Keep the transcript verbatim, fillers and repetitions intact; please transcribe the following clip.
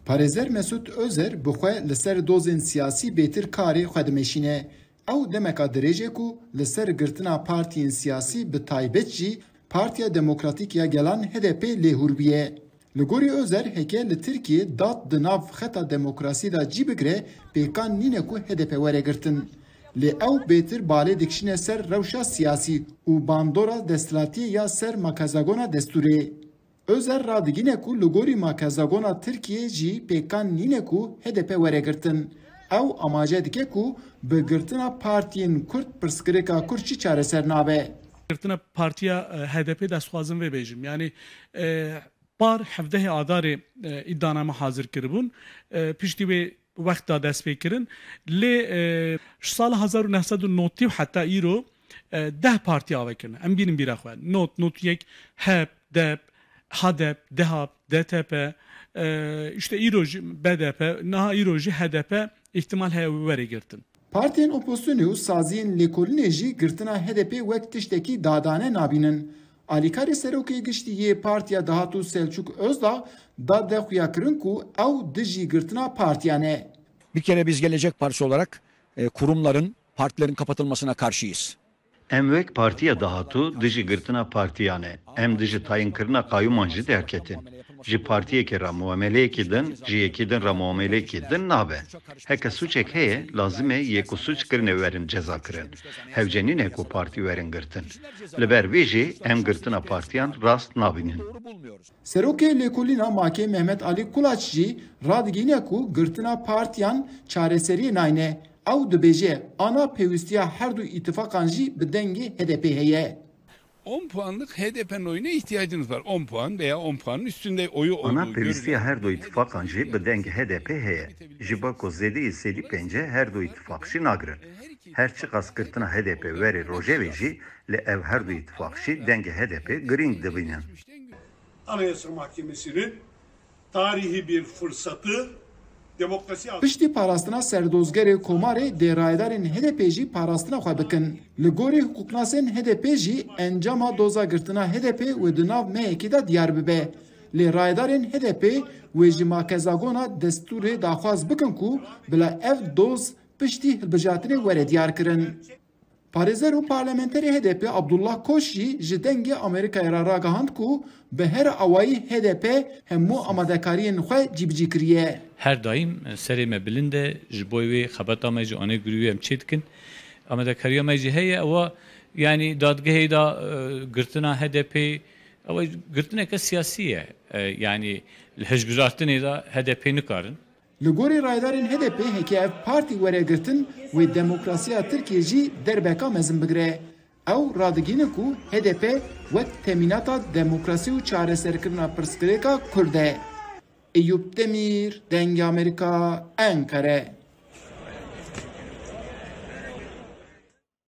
Parêzer Mesûd Ozer bi xwe li ser dozên siyasî bêtir karê xwe dimeşîne. Ew demeka dirêj e ku li ser girtina partiyên siyasî, bi taybet jî Partiya Demokratîk ya Gelan H D P lê hûr bûye. Li gorî Ozer, heke li Tirkiyê dad di nav xeta demokrasî de cî bigire, pêkan nîne ku H D P were girtin. Lê ew bêtir balê dikişîne ser rewşa siyasî û bandora desthilatiyê ya ser makezagona destûrê. Ozer radigîne ku li gorî makezagona Tirkiyê jî pêkan nîne ku H D P were girtin. Ew amaje dike ku bi girtina partiyên Kurd pirsgirêka Kurd jî çareser nabe. Girtina partiya, e, H D P destxwazim vê bêjim. Yani, e, par hevdehê Adarê, e, îdianame hazir kiribûn. E, piştî wê wexta dest pê kirin. Lê, e, ji sala hezar û neh sed û notî û heta îro, e, deh partiya avekirine. Em bînin bîra xwe. Not, not yek, HEP, DEP, HADEP, DEHAP, DTP, e, işte îro jî B D P, niha îro jî H D P îhtimal heye were girtin. Partiyên opozisyonê û saziyên lêkolînê jî girtina H D P wek tiştekî dadane nabînin. Alîkarê Serokê Giştî yê Partiya Dahatû Selçuk Özdağ da de xuyakirin ku ew dijî girtina partiyan e. Bir kere biz Gelecek Partisi olarak, e, kurumların, partilerin kapatılmasına karşıyız. Em wek Partiya Dahatû dijî girtina partiyan e. Em dijî tayinkirina qayûman jî derketin. Ji partiyekê re muameleyekî din, ji yekî din re muameleyekî din nabe. Heke sûcek heye, lazim e yê ku sûc kirine werin cezakirin. Hewce nîne ku partî werin girtin. Li ber vê jî em girtina partiyan rast nabînin. Serokê Lêkolîna makê Mehmet Alî Kulaç jî radigihîne ku girtina partiyan çareseriyê nayne. Ew dibêje, ana pêwîstiya her du îtifaqan jî bi dengê H D P heye. On puanlık H D P'nin oyuna ihtiyacınız var. On puan veya on puanın üstünde oyu olduğu Ana pêwîstiya her du îtifaqan jî bi dengê H D P heye. Ji bo ku zêdeyî sedî pêncî her du îtifaq jî nagirin. Her çiqas girtina H D P were rojevê jî, lê ev her du îtifaq jî dengê H D P girîng dibînin. Anayasa Mahkemesi'nin tarihi bir fırsatı, demokrasi Piştî parastina serdozgerê Komarê dê rayedarên H D P jî parastina xwe bikin. Li gorî hiqûqnasên H D P jî encama doza girtina H D P wê di nav mehekê de diyar bibe. Lê rayedarên H D P wê ji makezagona destûrê daxwaz bikin ku bila ev doz piştî hilbijartinê were diyar kirin. Parêzer û parlamenterê H D P Abdullah Koç jî ji Dengê Amerîkayê re ragihand ku bi her awayî H D P hemû amadekariyên xwe cîbicî kiriye. Her daîm serê me bilind e, ji bo wê xebata me jî anê gurî wê em çê dikin. Amadekariya me jî heye, ewa, yanî dadgehê de, e, girtina H D P, ewa girtineke siyasî ye. E, yanî li hilbijartinê de H D P nikarin. Li gorî rayedarên H D P heke ev partî were girtin, wê demokrasiya Tirkiyê jî derbeka mezin bigire. Ew radigihînin ku H D P wek temînata demokrasî û çareserkirina pirsgirêka Kurd e. Eyûp Demîr, Dengê Amerîka, Enkare.